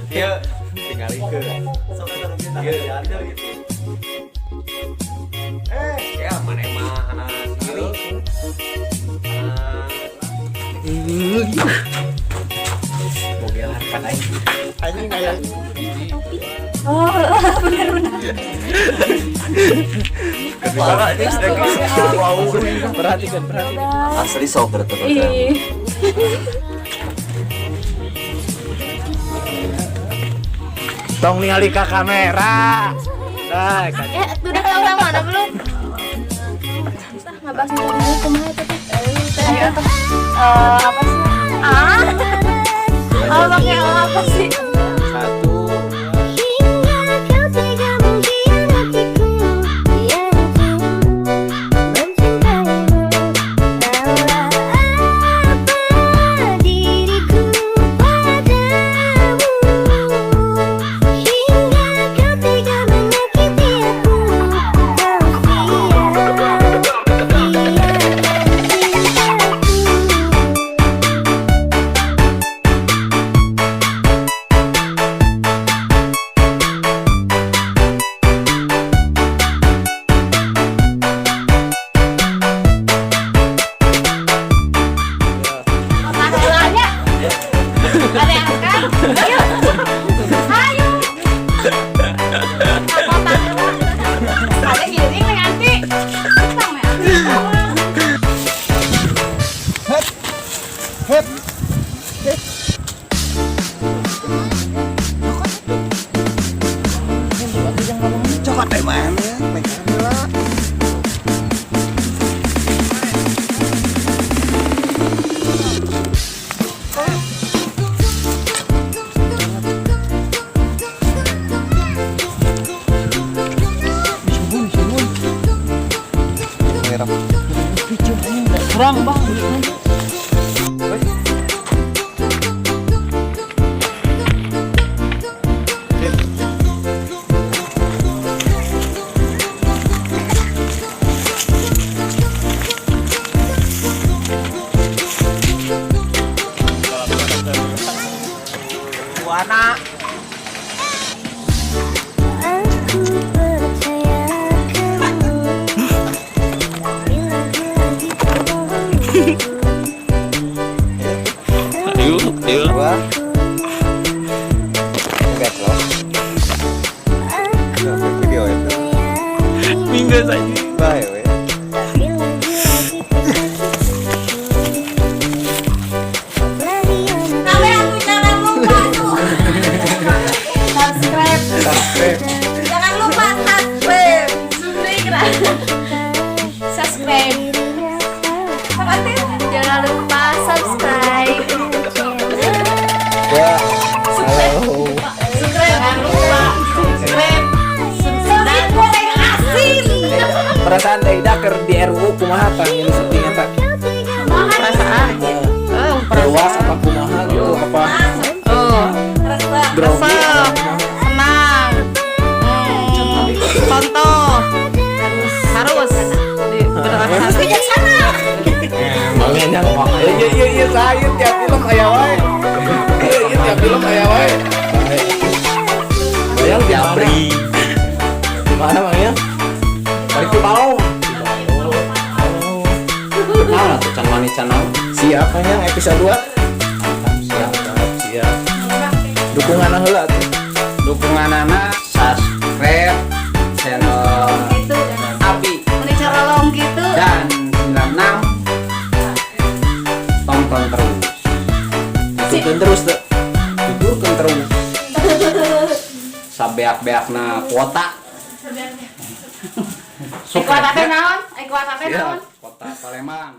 Ieu tingalikeun. Ieu. Ya mana mah ieu. Ah, Bogel harkat aing. Anjing aya. Oh, bener bener. Parah ini wow. Perhatikan, perhatikan. Asli sok berarti. Ih. Tong ningali ka kamera. Nah, kan. Eh, udah tahu yang mana belum? Tah, ngabahas ngomong kumaha eta teh? Ayo tuh. Eh, apa sih? Ah. Oh, pakai apa sih? Satu. Hingga kau tega mengkhianatiku yang ku mencintaimu. Salah apa diriku padamu hingga kau tega menyakiti aku. Kau sia-siakan cintaku. Masalahnya ada yang kan? Ayo. Ayo. Ada giring nih anti. Tang nih anti. Hep. Cokot teh mana? Megang heula. Suhun, suhun. Merah. Kurang, Bang. Warna. Aku percaya kamu, tapi lagi-lagi kau bohongiku. Ayo, ayo. Dua. Enggak loh. Aku Video itu. menyayangimu, Minggu saja. Bae we. tapi lagi-lagi kau sakitiku. Kau berkhianati. Sampai aku jangan lupa tuh. Subscribe. Subscribe. Jangan lupa subscribe. Subscribe. Subscribe. Apa sih? Jangan lupa subscribe. Dua. Halo. Subscribe. Jangan lupa subscribe. Subscribe goreng asin. Perasaan teh Ida keur di RU kumaha tah ini syuting eta? Perasaan oh. Luas apa kumaha gitu apa Oh. grogi Resep. apa kumaha? Senang. Contoh harus di berasa. Bijaksana. Makanya iya iya iya saya tiap film aya wae. Iya iya tiap film aya wae. Bayang di mana? Di mana Bang ya? Balik ke Balong. Oh. Nah, tuh can wani can naon. Siap Bang yang episode 2? Siap. Siap. Dukungan heula tuh. Dukunganana subscribe channel Gitu. Abi Ini cara long gitu. dan 96, tonton terus. Tonton terus tuh. Tuturkeun terus sabeak-beakna kuota. Kuota teh naon? Kuota teh naon? Kota Palembang.